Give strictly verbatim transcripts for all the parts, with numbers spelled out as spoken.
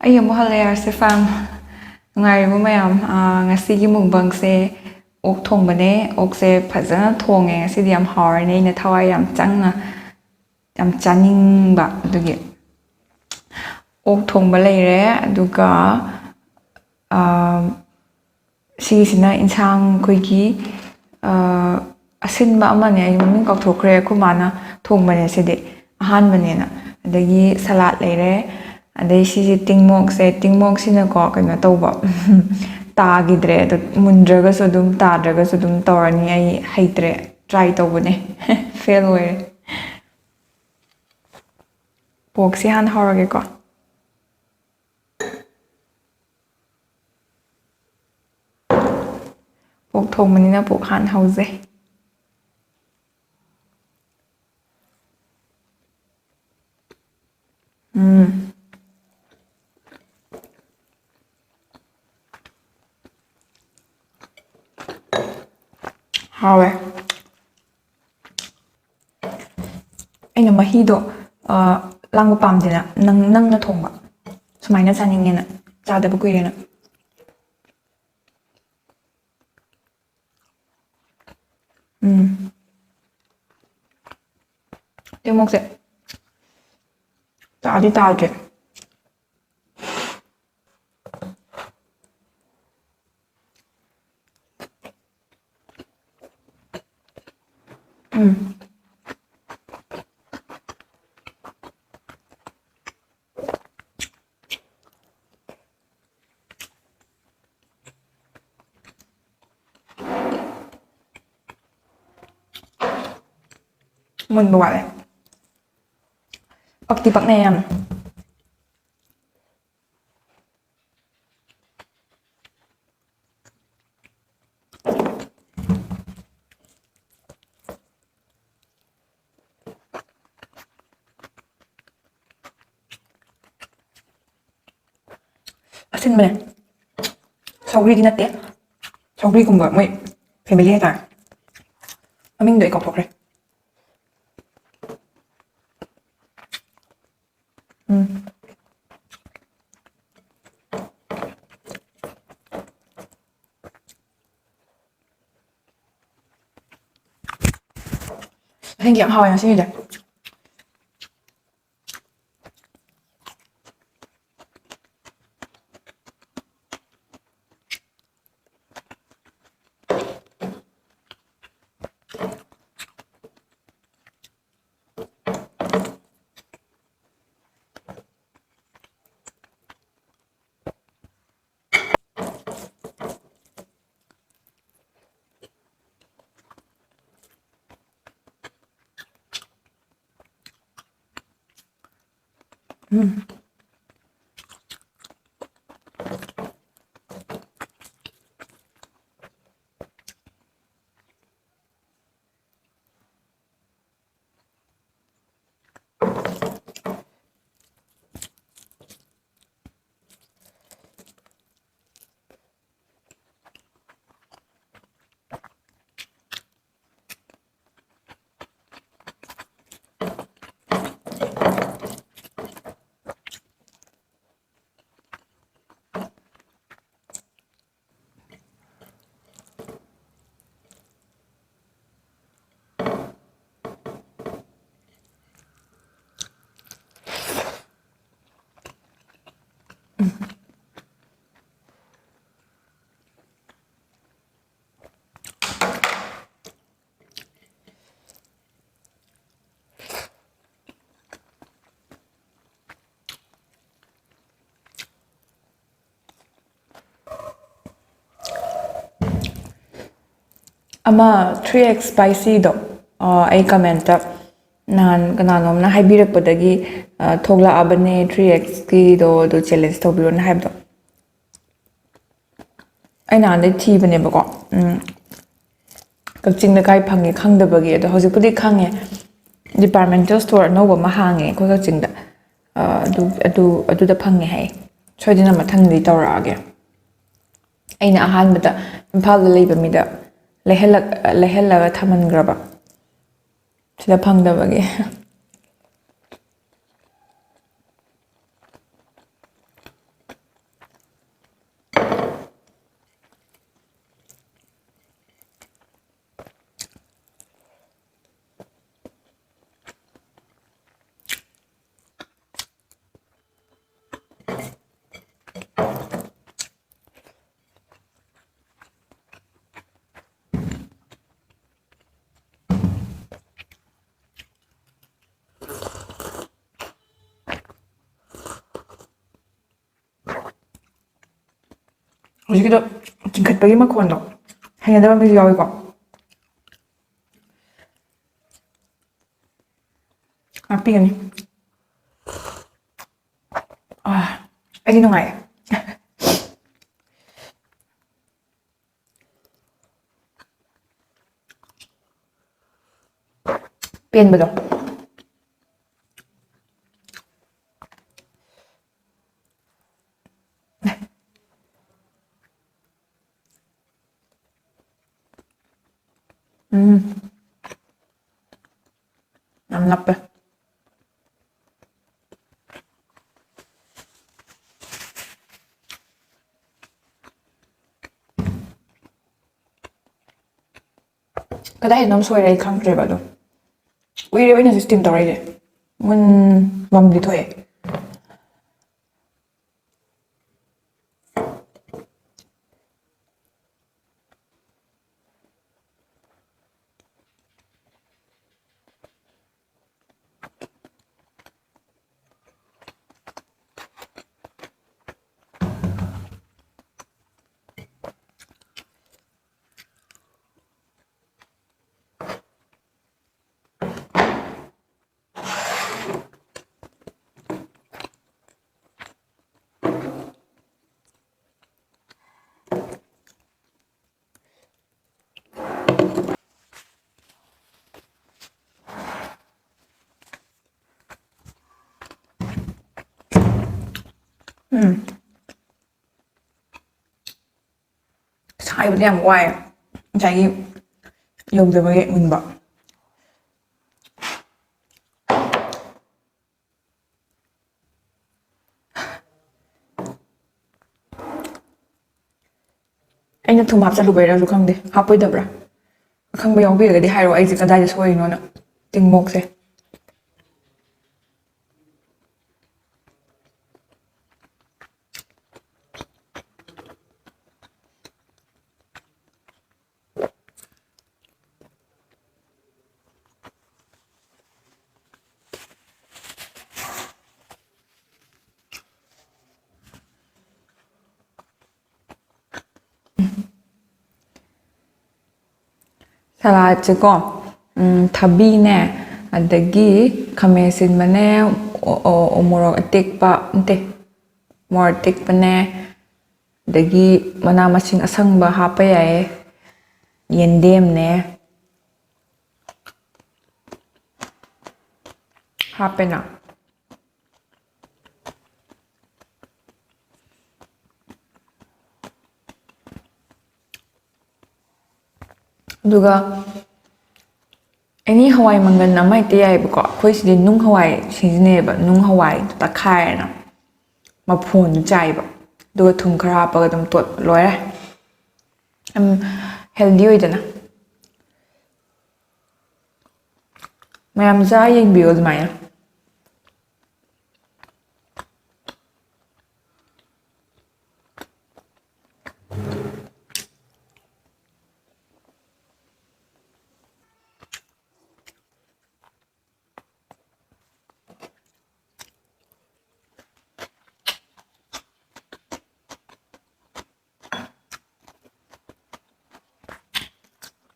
ꯑꯩ ꯑꯃꯨꯛ ꯍꯜꯂꯛꯑꯦ, ꯑꯥꯔꯁꯦ ꯐꯥꯝ꯫ ꯅꯨꯡꯉꯥꯏꯔꯤꯕꯣ ꯃꯌꯥꯝ? ꯑꯥ, ꯉꯁꯤꯒꯤ mukbangꯁꯦ ꯑꯣꯛ ꯊꯣꯡꯕꯅꯦ꯫ ꯑꯣꯛꯁꯦ ꯐꯖꯅ ꯊꯣꯡꯉꯦ ꯉꯁꯤꯗꯤ, ꯌꯥꯝ ꯍꯥꯎꯔꯅꯤ꯫ ꯑꯩꯅ ꯊꯋꯥꯏ ꯌꯥꯝ ꯆꯪꯅ, ꯌꯥꯝ ꯆꯥꯅꯤꯡꯕ ꯑꯗꯨꯒꯤ꯫ ꯑꯣꯛ ꯊꯣꯡꯕ ꯂꯩꯔꯦ, ꯑꯗꯨꯒ, ꯑꯥ, ꯁꯤꯒꯤꯁꯤꯅ ꯏꯟꯁꯥꯡ ꯑꯩꯈꯣꯏꯒꯤ, ꯑ, ꯑꯁꯤꯟꯕ ꯑꯃꯅꯦ, ꯑꯩ ꯃꯃꯤꯡ ꯀꯥꯎꯊꯣꯛꯈ꯭ꯔꯦ, ꯑꯩꯈꯣꯏ ꯃꯥꯅ ꯊꯣꯡꯕꯅꯦ ꯁꯤꯗꯤ, ꯑꯍꯥꯟꯕꯅꯦꯅ꯫ ꯑꯗꯒꯤ salad ꯂꯩꯔꯦ, ꯑꯗꯩ ꯁꯤꯁꯦ ꯇꯤꯡꯃꯣꯛꯁꯦ, ꯇꯤꯡꯃꯣꯛꯁꯤꯅꯀꯣ ꯀꯩꯅꯣ ꯇꯧꯕ, ꯇꯥꯈꯤꯗ꯭ꯔꯦ꯫ ꯑꯗꯣ ꯃꯨꯟꯗ꯭ꯔꯒꯁꯨ ꯑꯗꯨꯝ, ꯇꯥꯗ꯭ꯔꯒꯁꯨ ꯑꯗꯨꯝ ꯇꯧꯔꯅꯤ꯫ ꯑꯩ ꯍꯩꯇ꯭ꯔꯦ, try ꯇꯧꯕꯅꯦ, fail ꯑꯣꯏꯔꯦ꯫ Porkꯁꯦ ꯍꯥꯟꯅ ꯍꯧꯔꯒꯦꯀꯣ꯫ Pork ꯊꯣꯡꯕꯅꯤꯅ pork ꯍꯥꯟꯅ ꯍꯧꯖꯩ꯫ ꯎꯝ꯫ ꯍꯥꯎꯋꯦ꯫ ꯑꯩꯅ ꯃꯍꯤꯗꯣ, ꯑ, ꯂꯥꯡꯕ ꯄꯥꯝꯗꯦꯅ, ꯅꯪ, ꯅꯪꯅ ꯊꯣꯡꯕ ꯁꯨꯃꯥꯏꯅ ꯆꯥꯅꯤꯡꯉꯦꯅ, ꯆꯥꯗꯕ ꯀꯨꯏꯔꯦꯅ꯫ ꯎꯝ꯫ ꯇꯦꯡꯃꯣꯛꯁꯦ ꯇꯥꯗꯤ ꯇꯥꯗ꯭ꯔꯦ꯫ ꯎꯝ꯫ ꯃꯨꯟꯕ ꯋꯥꯠꯂꯦ꯫ ꯄꯛꯇꯤ ꯄꯛꯅꯩ ꯌꯥꯝ꯫ ꯑꯁꯤꯟꯕꯅꯦ꯫ ꯁꯧꯒ꯭ꯔꯤꯗꯤ ꯅꯠꯇꯦ꯫ ꯁꯧꯒ꯭ꯔꯤꯒꯨꯝꯕ ꯃꯣꯏ family ꯍꯥꯏꯇꯥꯔꯦ꯫ ꯃꯃꯤꯡꯗꯣ ꯑꯩ ꯀꯥꯎꯊꯣꯛꯈ꯭ꯔꯦ꯫ ꯎꯝ꯫ ꯊꯦꯡꯒꯤ ꯌꯥꯝ ꯍꯥꯎꯋꯦ ꯉꯁꯤꯒꯤꯗꯤ꯫ ꯑꯃ ꯊ꯭ꯔꯤ ꯑꯦꯛꯁ ꯁ꯭ꯄꯥꯏꯁꯤꯗꯣ, ꯑ, ꯑꯩ ꯀꯃꯦꯟꯠꯇ ꯅꯍꯥꯟ ꯀꯅꯥꯅꯣꯝꯅ ꯍꯥꯏꯕꯤꯔꯛꯄꯗꯒꯤ, ꯑ, ꯊꯣꯛꯂꯛꯑꯕꯅꯦ ꯊ꯭ꯔꯤ ꯑꯦꯛꯁꯀꯤꯗꯣ, ꯑꯗꯨ ꯆꯦꯂꯦꯟꯖ ꯇꯧꯕꯤꯌꯣꯅ ꯍꯥꯏꯕꯗꯣ꯫ ꯑꯩ ꯅꯍꯥꯟꯗꯩ ꯊꯤꯕꯅꯦꯕꯀꯣ, ꯎꯝ, ꯀꯛꯆꯤꯡꯗ ꯀꯥꯏ ꯐꯪꯒꯦ ꯈꯪꯗꯕꯒꯤ꯫ ꯑꯗꯣ ꯍꯧꯖꯤꯛꯄꯨꯗꯤ ꯈꯪꯉꯦ, ꯗꯤꯄꯥꯔꯠꯃꯦꯟꯇꯦꯜ ꯁ꯭ꯇꯣꯔ ꯑꯅꯧꯕ ꯑꯃ ꯍꯥꯡꯉꯦ ꯑꯩꯈꯣꯏ ꯀꯛꯆꯤꯡꯗ꯫ ꯑ, ꯑꯗꯨ, ꯑꯗꯨ, ꯑꯗꯨꯗ ꯐꯪꯉꯦ ꯍꯥꯏ꯫ ꯁꯣꯏꯗꯅ ꯃꯊꯪꯗꯤ ꯇꯧꯔꯛꯑꯒꯦ꯫ ꯑꯩꯅ ꯑꯍꯥꯟꯕꯗ ꯏꯝꯐꯥꯜꯗ ꯂꯩꯕ ꯃꯤꯗ ꯂꯩꯍꯜꯂꯛ-, ꯂꯩꯍꯜꯂꯒ ꯊꯝꯍꯟꯈ꯭ꯔꯕ, ꯁꯤꯗ ꯐꯪꯗꯕꯒꯤ꯫ ꯍꯧꯖꯤꯛꯀꯤꯗꯣ ꯆꯤꯡꯈꯠꯄꯒꯤ ꯃꯈꯣꯟꯗꯣ ꯍꯩꯅꯗꯕ ꯃꯤꯁꯨ ꯌꯥꯎꯋꯤꯀꯣ꯫ ꯉꯥꯛꯄꯤꯒꯅꯤ꯫ ꯑꯥ, ꯑꯩꯗꯤ ꯅꯨꯡꯉꯥꯏꯌꯦ꯫ ꯄꯦꯟꯕꯗꯣ꯫ ꯎꯝ꯫ ꯌꯥꯝ ꯅꯞꯄꯦ꯫ ꯀꯗꯥꯏꯗꯅꯣꯝ ꯁꯣꯏꯔꯦ, ꯑꯩ ꯈꯪꯗ꯭ꯔꯦꯕ ꯑꯗꯣ꯫ ꯀꯨꯏꯔꯦꯕ ꯑꯩꯅ ꯁꯤ steam ꯇꯧꯔꯛꯏꯁꯦ꯫ ꯃꯨꯟꯕꯝꯗꯤ ꯊꯣꯛꯑꯦ꯫ ꯎꯝ꯫ ꯁꯥꯏꯕꯗꯤ ꯌꯥꯝ ꯋꯥꯏ, ꯉꯁꯥꯏꯒꯤ ꯌꯧꯗꯕꯒꯤ ꯃꯨꯟꯕ꯫ ꯑꯩꯅ ꯊꯨꯝ ꯍꯥꯞꯆꯜꯂꯨꯕꯩꯔꯁꯨ ꯈꯪꯗꯦ, ꯍꯥꯞꯄꯣꯏꯗꯕ꯭ꯔꯥ? ꯑꯈꯪꯕ ꯌꯥꯎꯕꯤꯔꯒꯗꯤ ꯍꯥꯏꯔꯛꯑꯣ, ꯑꯩꯁꯦ ꯀꯗꯥꯏꯗ ꯁꯣꯏꯔꯤꯅꯣꯅ꯫ ꯇꯤꯡꯃꯣꯛꯁꯦ꯫ ꯁꯂꯥꯠꯁꯦꯀꯣ, ꯎꯝ, ꯊꯕꯤꯅꯦ, ꯑꯗꯒꯤ ꯈꯥꯃꯦꯟ ꯑꯁꯤꯟꯕꯅꯦ, ꯎ-, ꯎ-, ꯎꯃꯣꯔꯣꯛ ꯑꯇꯦꯛꯄ, ꯅꯠꯇꯦ, ꯃꯣꯔꯣꯛ ꯑꯇꯦꯛꯄꯅꯦ, ꯑꯗꯒꯤ ꯃꯅꯥ ꯃꯁꯤꯡ ꯑꯁꯪꯕ ꯍꯥꯞꯄ ꯌꯥꯏꯌꯦ, ꯌꯦꯟꯗꯦꯝꯅꯦ, ꯍꯥꯞꯄꯦꯅ꯫ ꯑꯗꯨꯒ ꯑꯦꯅꯤ ꯍꯋꯥꯏ ꯃꯪꯒꯟ ꯑꯃ ꯍꯦꯛꯇ ꯌꯥꯏꯑꯕꯀꯣ꯫ ꯑꯩꯈꯣꯏ ꯁꯤꯗꯤ ꯅꯨꯡ ꯍꯋꯥꯏ ꯁꯤꯖꯤꯟꯅꯩꯌꯦꯕ, ꯅꯨꯡ ꯍꯋꯥꯏ ꯇꯛꯈꯥꯏꯔꯦꯅ ꯃꯐꯣꯟꯗꯨ ꯆꯥꯏꯕ, ꯑꯗꯨꯒ ꯊꯨꯝ ꯈꯔ ꯍꯥꯞꯄꯒ ꯑꯗꯨꯝ ꯇꯣꯠ ꯂꯣꯏꯔꯦ꯫ ꯌꯥꯝ ꯍꯦꯜꯗꯤ ꯑꯣꯏꯗꯅ꯫ ꯃꯌꯥꯝ ꯆꯥ ꯌꯦꯡꯕꯤꯌꯨ ꯑꯗꯨꯃꯥꯏꯅ꯫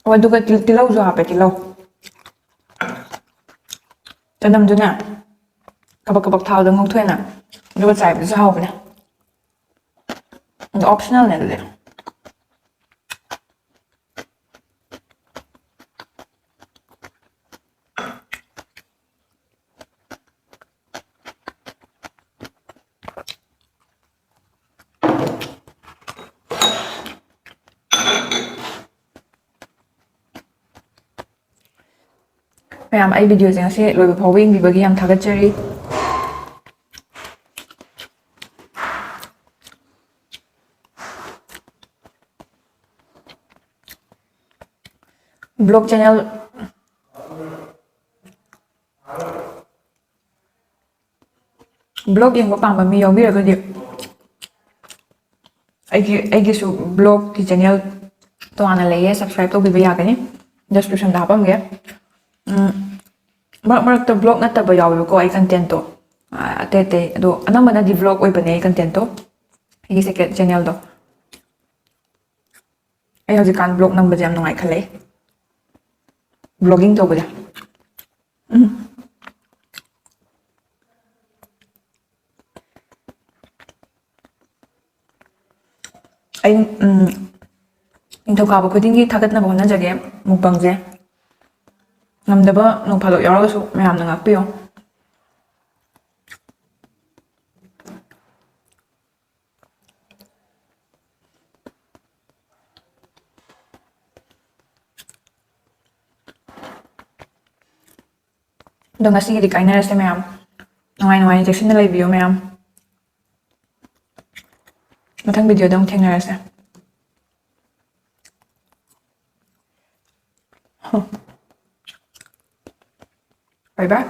ꯑꯣ, ꯑꯗꯨꯒ ꯇꯤꯜ-, ꯇꯤꯜꯍꯧꯁꯨ ꯍꯥꯞꯄꯦ, ꯇꯤꯜꯍꯧ꯫ ꯆꯅꯝꯗꯨꯅꯦ ꯀꯕꯛ ꯀꯕꯛ ꯊꯥꯎꯗ ꯉꯧꯊꯣꯛꯑꯦꯅ, ꯑꯗꯨꯒ ꯆꯥꯏꯕꯗꯨꯁꯨ ꯍꯥꯎꯕꯅꯦ꯫ ꯑꯗꯣ optionalꯅꯦ ꯑꯗꯨꯗꯤ꯫ ꯃꯌꯥꯝ, ꯑꯩ videoꯁꯦ ꯉꯁꯤ ꯂꯣꯏꯕ ꯐꯥꯎꯕ ꯌꯦꯡꯕꯤꯕꯒꯤ ꯌꯥꯝ ꯊꯥꯒꯠꯆꯔꯤ꯫ Vlog channel, vlog ꯌꯦꯡꯕ ꯄꯥꯝꯕ ꯃꯤ ꯌꯥꯎꯕꯤꯔꯒꯗꯤ, ꯑꯩꯒꯤ, ꯑꯩꯒꯤꯁꯨ vlogꯀꯤ channel ꯇꯣꯉꯥꯟꯅ ꯂꯩꯌꯦ, subscribe ꯇꯧꯕꯤꯕ ꯌꯥꯒꯅꯤ, descriptionꯗ ꯍꯥꯞꯄꯝꯒꯦ꯫ ꯎꯝ, ꯃꯔꯛ ꯃꯔꯛꯇ vlog ꯅꯠꯇꯕ ꯌꯥꯎꯋꯦꯕꯀꯣ ꯑꯩ contentꯇꯣ, ꯑ, ꯑꯇꯩ ꯑꯇꯩ, ꯑꯗꯣ ꯑꯅꯝꯕꯅꯗꯤ vlog ꯑꯣꯏꯕꯅꯦ ꯑꯩ contentꯇꯣ, ꯑꯩꯒꯤ second channelꯗꯣ꯫ ꯑꯩ ꯍꯧꯖꯤꯛꯀꯥꯟ vlog ꯅꯝꯕꯁꯦ ꯌꯥꯝ ꯅꯨꯡꯉꯥꯏ ꯈꯜꯂꯛꯑꯦ꯫ Vlogging ꯇꯧꯕꯁꯦ꯫ ꯎꯝ꯫ ꯑꯩ, ꯎꯝ, ꯅꯤꯡꯊꯧꯀꯥꯕ ꯈꯨꯗꯤꯡꯒꯤ ꯊꯥꯒꯠꯅꯕ ꯍꯣꯠꯅꯖꯒꯦ mukbangꯁꯦ꯫ ꯉꯝꯗꯕ ꯅꯣꯡ ꯐꯥꯗꯣꯛ ꯌꯥꯎꯔꯒꯁꯨ ꯃꯌꯥꯝꯅ ꯉꯥꯛꯄꯤꯌꯨ꯫ ꯑꯗꯣ ꯉꯁꯤꯒꯤꯗꯤ ꯀꯥꯏꯅꯔꯁꯦ ꯃꯌꯥꯝ꯫ ꯅꯨꯡꯉꯥꯏ ꯅꯨꯡꯉꯥꯏꯅ ꯆꯦꯛꯁꯤꯟꯅ ꯂꯩꯕꯤꯌꯨ ꯃꯌꯥꯝ꯫ ꯃꯊꯪ videoꯗ ꯑꯃꯨꯛ ꯊꯦꯡꯅꯔꯁꯦ꯫ Bye bye꯫